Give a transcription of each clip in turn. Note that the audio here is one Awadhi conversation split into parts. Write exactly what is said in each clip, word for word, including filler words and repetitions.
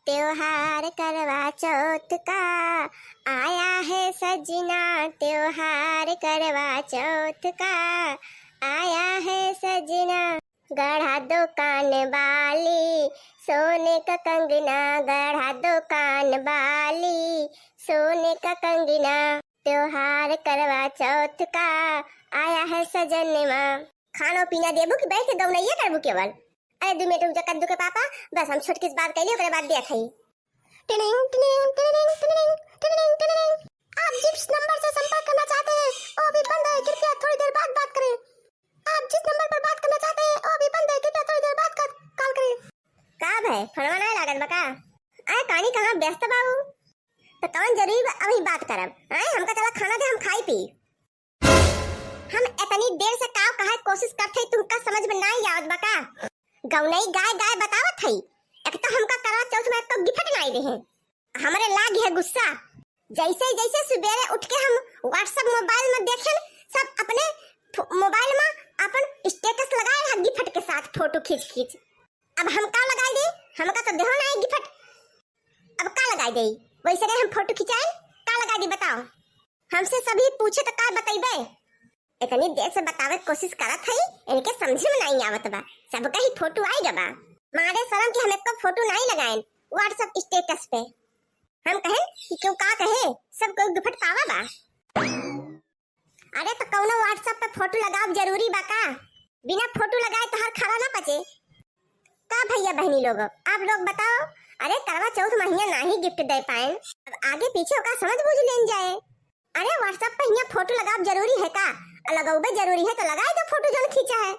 त्योहार करवा चौथ का आया है सजना, त्योहार करवा चौथ का आया है सजना। गढ़ा दुकान वाली, सोने का कंगना, गढ़ा दुकान वाली, सोने का कंगना। त्योहार करवा चौथ का आया है सजनवा। खानो पीना देबू कि बैठ के गौनैया करबू केवल? अरे दू मिनट रुक जा कद्दू के पापा, बस हम छोटकी से बात कैली, ओकरे बाद देत हई। टिनिंग, टिनिंग, टिनिंग, टिनिंग, टिनिंग, टिनिंग। आप जिस नंबर से संपर्क करना चाहते हैं, वो अभी बंद है, कृपया थोड़ी देर बाद बात करें। आप जिस नंबर पर बात करना चाहते हैं, वो अभी बंद है, कृपया थोड़ी देर बाद कर, कॉल करें। का भय, फोनवा नाहीं लागत बा का? अरे कानी कहाँ व्यस्त बाबू? तो कौन जरूरी बा अभी बात करब? आए, हमका चला खाना दे, हम खाई पी। हम इतनी देर से का कहे कोशिश करत हई, तुमका समझ में नाहीं आवत बा का? गौनई गाय गाय बतावत हई। एक तो हमका करवा चौथ में एको गिफ्ट नाहीं देहे। हमरे लाग है गुस्सा। जैसे जैसे सुबेरे उठ के हम WhatsApp मोबाइल में देखेन, सब अपने फो-, मोबाइल में अपन स्टेटस लगाए रहा गिफ्ट के साथ फोटो खींच खींच। अब हम का लगाई दे? हमका तो देहो नाहीं गिफ्ट। अब का लगाई दे? वैसे नहीं हम फोटो खिंचाए, का लगाई दे बताओ? हमसे सभी पूछे तो का बतैबे? इतनी देर से बतावे के कोशिश करत हई, इनके समझे में नाहीं आवत बा। सबका ही फोटो आई गबा। मारे शर्म के हम एको फोटो नाहीं लगाएन WhatsApp स्टेटस पे। हम कहेन कि केहू का कहे, सब कोई गिफ्ट पावा बा। अरे तो कौनो WhatsApp पे फोटो लगाव जरूरी बा का? बिना फोटो लगाए तोहार खाना ना पचे। का भैया बहनी लोग, आप लोग बताओ, अरे करवा चौथ महिया नाहीं गिफ्ट दे पाएन, अब आगे पीछे ओका समझ बूझ लेन जाए। अरे WhatsApp पे हियाँ फोटो लगाव जरूरी है का? आ लगौबे जरूरी है तो लगाए दो फोटो जौन खींचा है।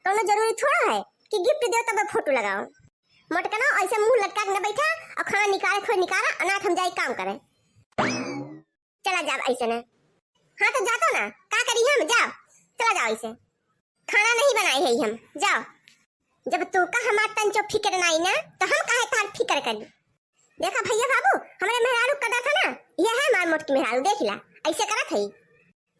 कौनो जरूरी थोड़ा है कि गिफ्ट दो तब फोटो लगाओ। मोटकनो ऐसे मुंह लटका के न बैठा और खाना निकाले खोए निकाला, अनाथ हम जाए काम करे। चला जाब ऐसे न। हाँ तो जातो ना, का करी हम, जाओ, चला जाओ ऐसे। खाना नहीं बनाए है हम, जाओ। जब तू का हमार तंचो फिक्र नाहीं ना, तो हम काहे तार फिक्र करी? देखा भैया बाबू, हमरे मेहरारू कदा था ना, यह है हमार मोटकी मेहरारू, देख ला, ऐसे करत है।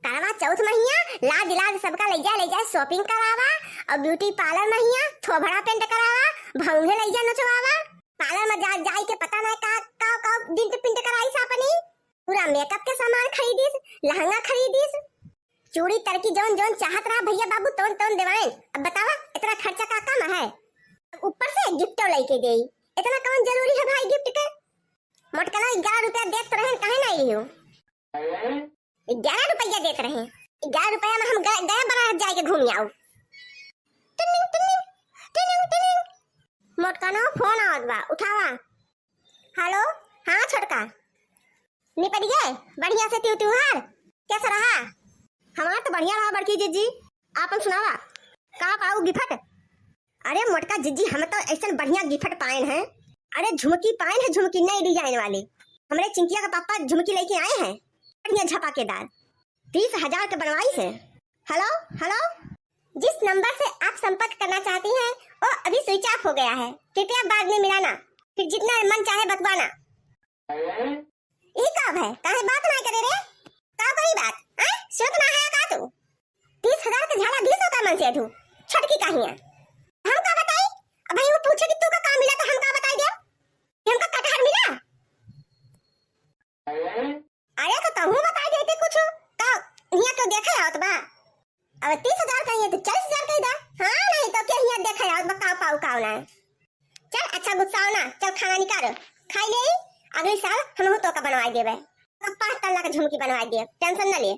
करवा चौथ महिया लाज लाज सबका ले जा, ले जा shopping करावा, और beauty parlour महिया थोबड़ा paint करावा, भौंहे ले जा नचवावा, parlour में जा जाई के पता ना का का का dent paint कराई सा अपनी। पूरा makeup के सामान खरीदीस, लहंगा खरीदीस, चूड़ी तरकी जौन जौन चाहत रहा भैया बाबू तौन तौन देवाएन। अब बतावा इतना खर्चा का काम है? अब ऊपर से गिफ्टो लेके देई, इतना कौन जरूरी है भाई गिफ्ट के? मोटकना ग्यारह रुपया देत रहेन, काहे ना लियो? ग्यारह रुपया देत रहे, ग्यारह रुपया में हम गए, गए बनारस जाए के घूम आओ। टिनिंग, टिनिंग, टिनिंग, टिनिंग। मोटकना फोन आवत बा, उठावा। हेलो, हाँ छोटका, निपट गए बढ़िया से त्यू त्योहार, कैसा रहा? हमार तो बढ़िया रहा बड़की जिज्जी, आपन सुनावा, का पाऊ गिफ्ट? अरे मोटका जिज्जी, हम तो ऐसन बढ़िया गिफ्ट पाएन हैं। अरे झुमकी पाएन है, झुमकी नई design वाली, हमरे चिंकिया का पापा झुमकी लेके आए हैं, बढ़िया झपाकेदार, तीस हजार के बनवाई से। हेलो, हेलो। जिस नंबर से आप संपर्क करना चाहती हैं, वो अभी switch off हो गया है, कृपया बाद में मिलाना, फिर जितना मन चाहे बतवाना। ई का भय? काहे बात ना करे रे? का कोई बात? हैं? सुनत ना है का तू? तीस हजार के झाला बीस का मन से अधू। छटकी का हिया। हम का बताई? अब भाई वो पूछे कि तू का काम मिला तो हम का बताई दे? कि हमका कटहर मिला? अरे तो तहू बताई देते कुछ। का हिया तो देखे आवत बा? अब तीस हजार कहिए तो चालीस हजार कहि दा। हाँ, नहीं तो क्या हिया देखे आवत बा, काव पाऊ काव ना। चल, अच्छा गुस्साओ ना, चल खाना निकालो, खाई ले, अगले साल हमहू तोका बनवाई देबे, तो पाँच तल्ला के झुमकी बनवाई देब, tension न ले।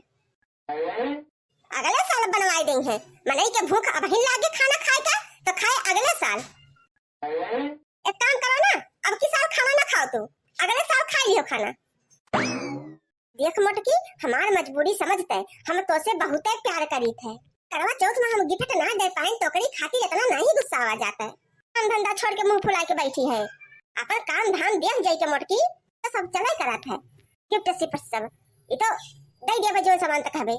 अगले साल बनवाई देई है, मनई के भूख अबहिन लागे खाना खाए का, तो खाए अगले साल। एक काम करो ना, अब की साल खाना ना खाओ तू, अगले साल खा लियो खाना। देख मोटकी, हमार मजबूरी समझते, हम तोसे बहुते प्यार करीत है। करवा चौथ में हम गिफ्ट ना दे पाएन तो ओकरी खातिर इतना नहीं गुस्सावा जाता है। काम धंधा छोड़ के मुंह फुला के बैठी है, अपन काम धाम देख जाई के मोटकी, तो सब चले करत है। गिफ्ट सिफ्ट सब, ये तो दे देबे जो सामान तक हवे।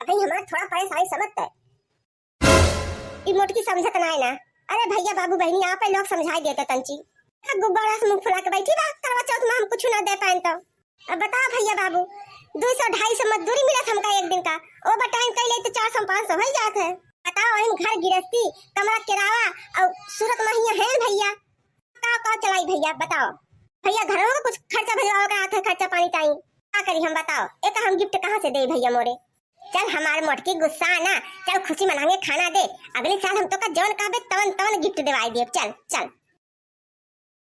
अभी हमार थोड़ा परेशानी समझते। ई मोटकी समझत नाय ना। अरे भैया बाबू बहिनी, आप लोग समझाई देते तंची। का गुब्बारा से मुंह फुला के बैठी बा, करवा चौथ में हम कुछ ना दे पाएन तो। अब बताओ भैया बाबू, दो सौ ढाई सौ मजदूरी मिलत हमका एक दिन का, overtime कई ले तो चार सौ पाँच सौ हो जात है। बताओ, हम घर गिरस्ती, कमरा किराया और सूरत महिया है भैया, का का चलाई भैया बताओ। भैया घरों में कुछ खर्चा भजवाओ का हाथ है, खर्चा पानी ताई का करी हम बताओ, एक हम गिफ्ट कहाँ से दे भैया मोरे? चल हमार मोटकी गुस्सा ना, चल खुशी मनाएंगे, खाना दे, अगले साल हम तो का जवन कहबे तवन तवन गिफ्ट देवाई दिए। चल चल।